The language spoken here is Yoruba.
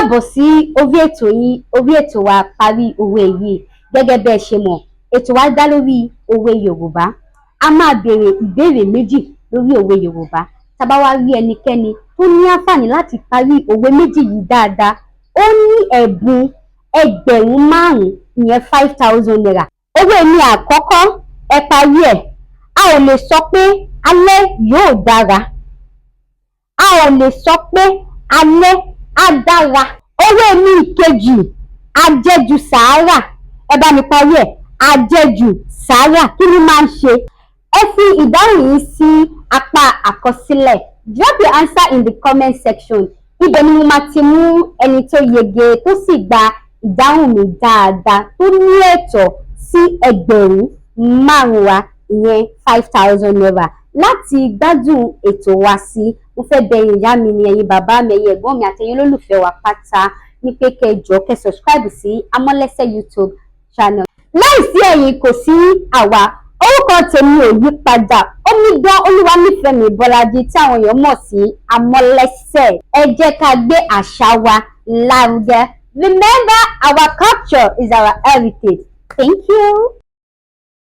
Káàbọ̀ sí orí ètò yín, orí ètò wa, Parí Òwe Yìí. Gẹ́gẹ́ bẹ́ ẹ ṣe mọ̀, ètò wa dá lórí òwe Yorùbá. A máa béèrè ìbéèrè méjì lórí òwe Yorùbá. Tá a bá wá rí ẹnikẹ́ni tó ní àǹfààní láti parí òwe méjì yìí dáadáa, ó ní ẹ̀bùn 5,000, ìyẹn ₦5,000. Òwe mi àkọ́kọ́, ẹ parí ẹ̀: A ò lè sọ pé alẹ́ yóò dára, a ò lè sọ pé alẹ́ á dára. Òwe mi ìkejì: àjẹjù sàárà. Ẹ bá mi parí ẹ̀. Àjẹjù sàárà, kí ni máa ń ṣe? Ẹ fi ìdáhùn yín sí apá àkọsílẹ̀. Drop your answer in the comment section. Ibẹ̀ ni mo máa ti mú ẹni tó yege, tó sì gba ìdáhùn mi dáadáa, tó ní ẹ̀tọ́ sí 5,000 wa, ìyẹn ₦5,000. Láti gbádùn ètò wa sí, mo fẹ́ bẹ̀ ẹ̀yin ìyá mi ni, ẹ̀yin bàbá mi, ẹ̀yin ẹ̀gbọ́n mi àti ẹ̀yin olólùfẹ́ wa pátá ní pé kẹ́ ẹ jọ̀ọ́, kẹ́ subscribe sí Amọ́lẹ́sẹ̀ YouTube channel. Láìsí ẹ̀yin, kò sí àwa. Orúkọ tèmi ò yí padà, Omidan Olúwanífẹ̀mí Bọ́lájí, tí àwọn èèyàn mọ̀ sí Amọ́lẹ́sẹ̀. Ẹ jẹ́ ká gbé àṣà wa lárugẹ. Remember, our culture is our heritage. Thank you.